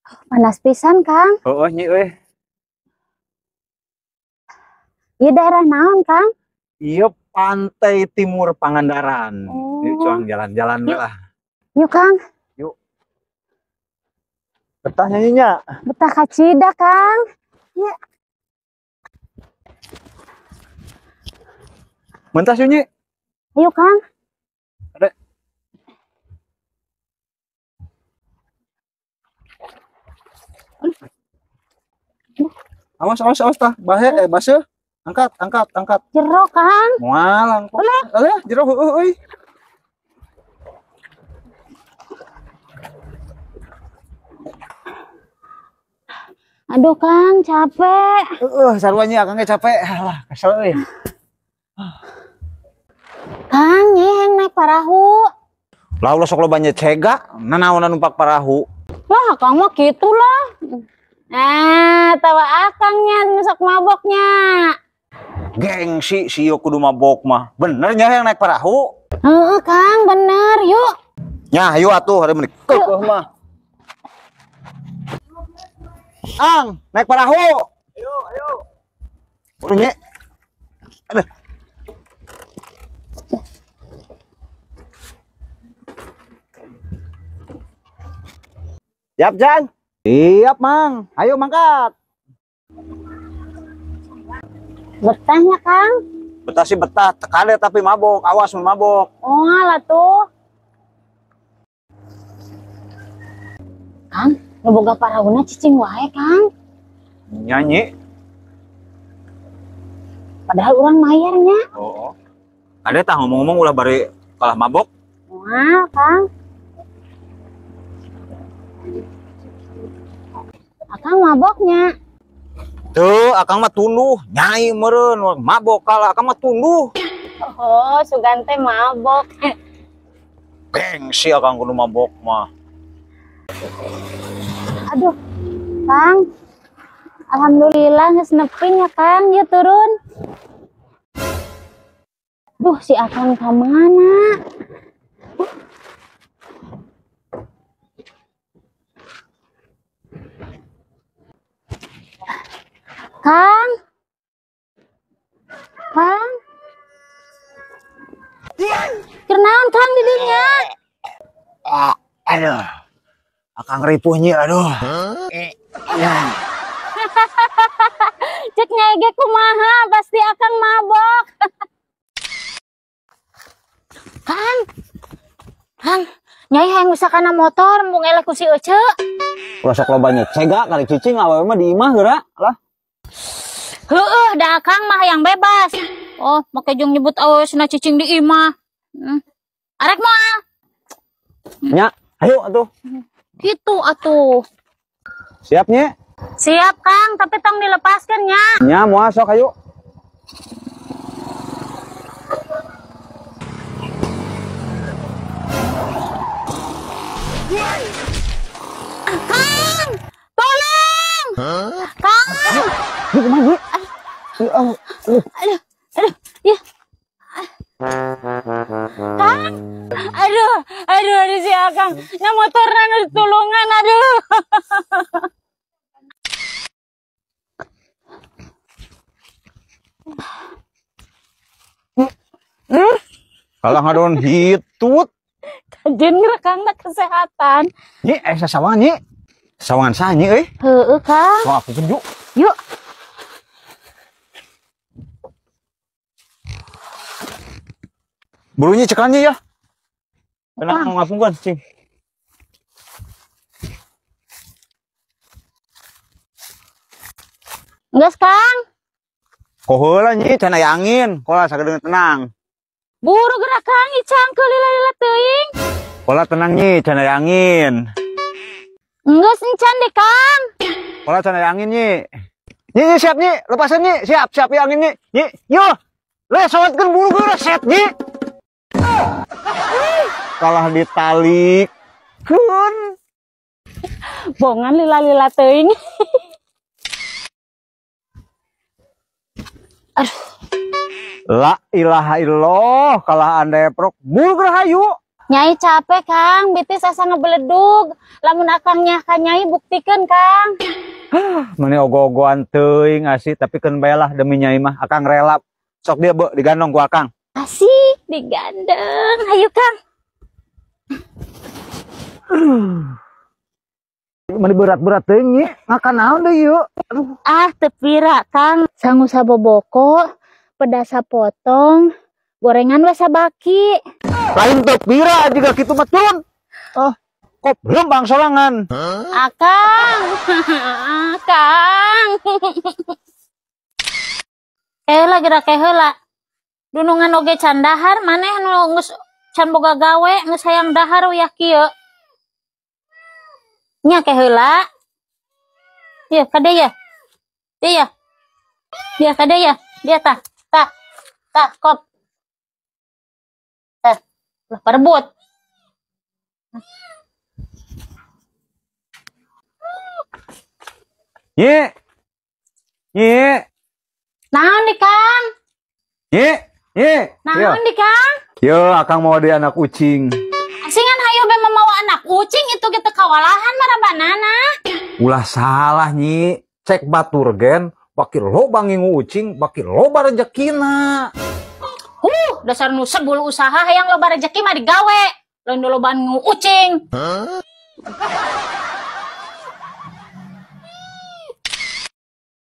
Panas pisan, Kang. Heeh, Nyi euy. Ieu daerah naon, Kang? Ieu Pantai Timur Pangandaran. Oh. Yuk cuang jalan-jalan Yuk. lah. Yuk, Kang. Yuk. Betah nyanyinya. Betah kacida, Kang. Ya. Mentas yuk, Nyi. Ayo, Kang. Ada. Awas, awas, awas tah. Bahe, baseuh. Angkat, angkat, angkat. Jero, Kang. Moal angkot. Alah, jero heueuh euy. Aduh, Kang, capek. Heeh, sarua nya Akang ge capek. Alah, kesel euy. Kang, nyeng naik parahu. Lah ulah sok loba nyecega, nanaonan numpak parahu. Lah, Akang mah kitu lah. Nah, tawa akangnya sok maboknya. Gengsi si yo kudu mabok mah. Bener nya yang naik parahu? Heeh, Kang, bener. Yuk. Nya, ayo atuh hari menik. Keuh mah. Ang, naik parahu. Ayo, ayo. Udah nye. Aduh. Siap, Jang? Siap, Mang. Ayo mangkat. Betahnya, Kang? Betah sih betah, tekade tapi mabok. Awas mun mabok. Oh, lah tuh. Kang, nu boga parahuna cicing wae, Kang. Nyanyi. Padahal urang mayarnya. Oh. Ada tah ngomong-ngomong ulah bari kalah mabok. Wah, Kang. Akang maboknya. Tuh, akang mah tunduh, nyai meureun mabok kalah, akang mah tunduh. Oh, sugan teh mabok. Gengsi akang kudu mabok mah. Aduh, Kang. Alhamdulillah geus nepin ya, Kang. Yuk turun. Duh, si akang ka mana? Kang, Kang, kenaon Kang didinya? Ah, aduh, akang ripuhnya, aduh. Ya. Cek nyai ge kumaha, pasti akang mabok. Kang, Kang, nyai hayang bisa kana motor, embung eleh ku si Ece. Ulah sok loba nyecega kali cicing awewe mah di imah geura lah. Heeh, da akang mah yang bebas. Oh, make jeung nyebut awewe cenah cicing di imah. Arek moal. Nya, ayo atuh. Kitu atuh. Siap nya? Siap, Kang, tapi tong dilepaskeun nya. Nya, moal sok ayo. Kang, tolong. Huh? Kang. Aduh, aduh, aduh, aduh, ya. Kang, aduh, aduh, aduh si Akang, nya motorna nu ditulungan, aduh. Kalah ngadon hitut. Kajen ngerekang kesehatan. Nyi, sasawangan nyi. Sawangan saha nyi euy? Heeh, Kang. Wah, aku keju. Yuk. Burunya cekannya ya. Tenang ngapungkeun, cing. Geus, Kang. Koheula nyi can aya angin, kola sagedeung tenang. Buru gerak Kang, icang ke lila-lila teuing. Kola tenang nyi, can aya angin. Geus encan deh, Kang. Kola can aya angin nyi. Nyi, nyi siap nyi, lepasan nyi, siap, siap ya angin nyi. Nyi, yo. Le solatkeun buru geura set nyi. Kalah ditalikeun. Bongan lila-lila teuing. Aduh. La ilaha illallah, kalah andeprok buru geura hayu. Nyai capek, Kang, bitis asa ngebeledug. Lamun akang nyah ka Nyai, buktikeun, Kang. Meni ogo-ogoan teuing asih, tapi keun bae lah, demi Nyai mah akang rela. Sok dia be digandong ku akang. Asik, digandeng. Ayo, Kang. Meni berat-berat teuing, Nyi. Ngakan naon deui yeuh? Aduh. Ah, teu pira, Kang. Sangu saboboko, pedas sapotong, gorengan we sabaki. Lain teu pira juga kitu mah, turun. Oh, kok belum bang sorangan. Akang. Akang. Eh, lagi rake heula. Dunungan oge can dahar, maneh nu geus can boga gawe geus hayang dahar uyah kieu. Nya ke heula. Ya, kade ya. Dia ya. Dia kade ya. Dia tah. Tah. Tah, kop. Tah. Lah parebut. Nyi. Nyi. Naon di, Kang? Nyi. Nyi. Naon di, Kang? Yo, akang mau di anak ucing. Asingan hayo be mamawa anak ucing itu gitu kawalahan marabanana. Ulah salah, Nyi. Cek batur gen, baki loba ngingu ucing, baki loba rezekina. Dasar nu sebul usaha hayang loba rezeki mah digawe. Lain lobaan ngingu ucing. Huh?